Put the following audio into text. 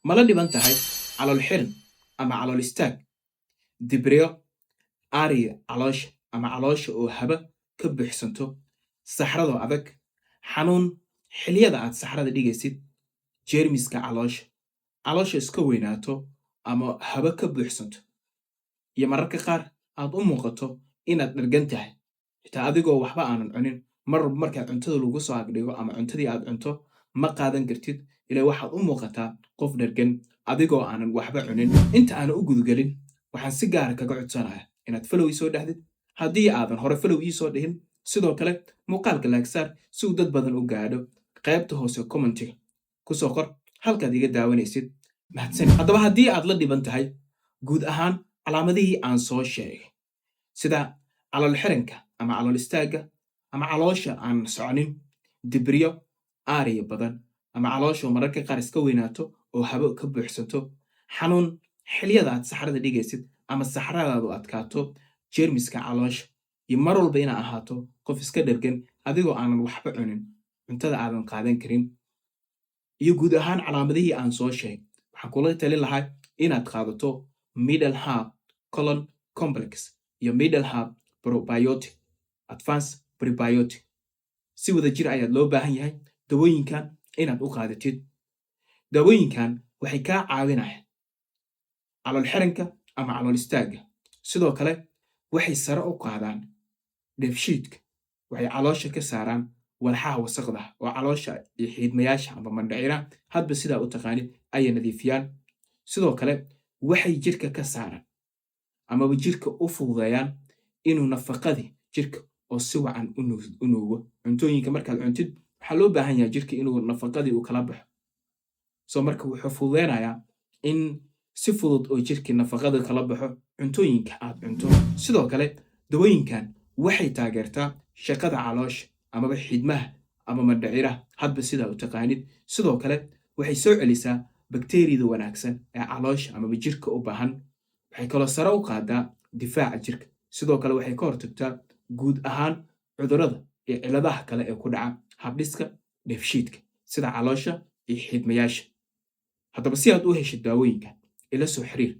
Ma la dhiban tahay calool xiran ama calool istaag, dibriyo, aariya caloosha ama caloosha oo haba ka buuxsanto, saxradoo adag, xanuun xilliyada aad saxrada dhigaysid, jeermiska caloosha, caloosha iska weynaato ama haba ka buuxsanto, iyo mararka qaar aad u muuqato inaad dhargan tahay xitaa adigoo waxba aanan cunin? Mar walba markaa cuntada lagu soo agdhigo ama cuntadii aad cunto ma qaadan kartid, ilaa waxaad u muuqataa qof dhargan adigoo aanan waxba cunin. Inta aanan u gudagelin, waxaan si gaara kaga codsanayaa inaad follow ii soo dhahdid haddii aadan hore follow ii soo dhihin. Sidoo kale muuqaalka like saar si uu dad badan u gaadho. Qaybta hoose commentiga kusoo qor halkaad iga daawanaysid. Mahadsan. Haddaba, haddii aad la dhiban tahay guud ahaan calaamadihii aan soo sheegay, sida calool xiranka ama calool istaagga ama caloosha aan soconin, dibriyo, aariya badan ama caloosha oo mararka qaar iska weynaato oo habo ka buuxsanto, xanuun xilliyada aad saxrada dhigaysid ama saxradaadu adkaato, jeermiska caloosha, iyo mar walba inaa ahaato qof iska dhergan adigoo aanan waxba cunin, cuntada aadan qaadan karin, iyo guud ahaan calaamadihii aan soo sheegay, waxaan kula talin lahaa inaad qaadato Middle Herb Colon Complex iyo Middle Herb Probiotic Advance Prebiotic. Si wada jir ayaad loo baahan yahay dawooyinkan inaad u qaadatid. Daawooyinkan waxay kaa caawinayaan calool xiranka ama calool istaagga. Sidoo kale waxay sare u qaadaan dheefshiidka, waxay caloosha ka saaraan walxaha wasaqda oo caloosha iyo xiidmayaasha ama mandhiciraha, hadba sidaa u taqaanid, ayay nadiifiyaan. Sidoo kale waxay jirka ka saaraan amaba jirka u fududeeyaan inuu nafaqadii jirka oo si wacan u nuugo. Cuntooyinka markaad cuntid, waxaa loo baahan yahay jirka inuu nafaqadii uu kala baxo. So marka wuxuu fududeynayaa in si fudud oo jirkii nafaqada kala baxo cuntooyinka aad cunto. Sidoo kale dawooyinkan waxay taageertaa shaqada caloosha amaba xidmaha ama mandhiciraha, hadba sidaa u taqaanid. Sidoo kale waxay soo celisaa bakteeriyada wanaagsan ee caloosha amaba jirka u baahan. Waxay kaloo sare u qaadaa difaaca jirka. Sidoo kale waxay ka hortagtaa guud ahaan cudurrada iyo cilladaha kale ee ku dhaca habdhiska dheefshiidka, sida caloosha iyo xiidmayaasha. Haddaba, si aad u heshid daawooyinkan, ila soo xiriir.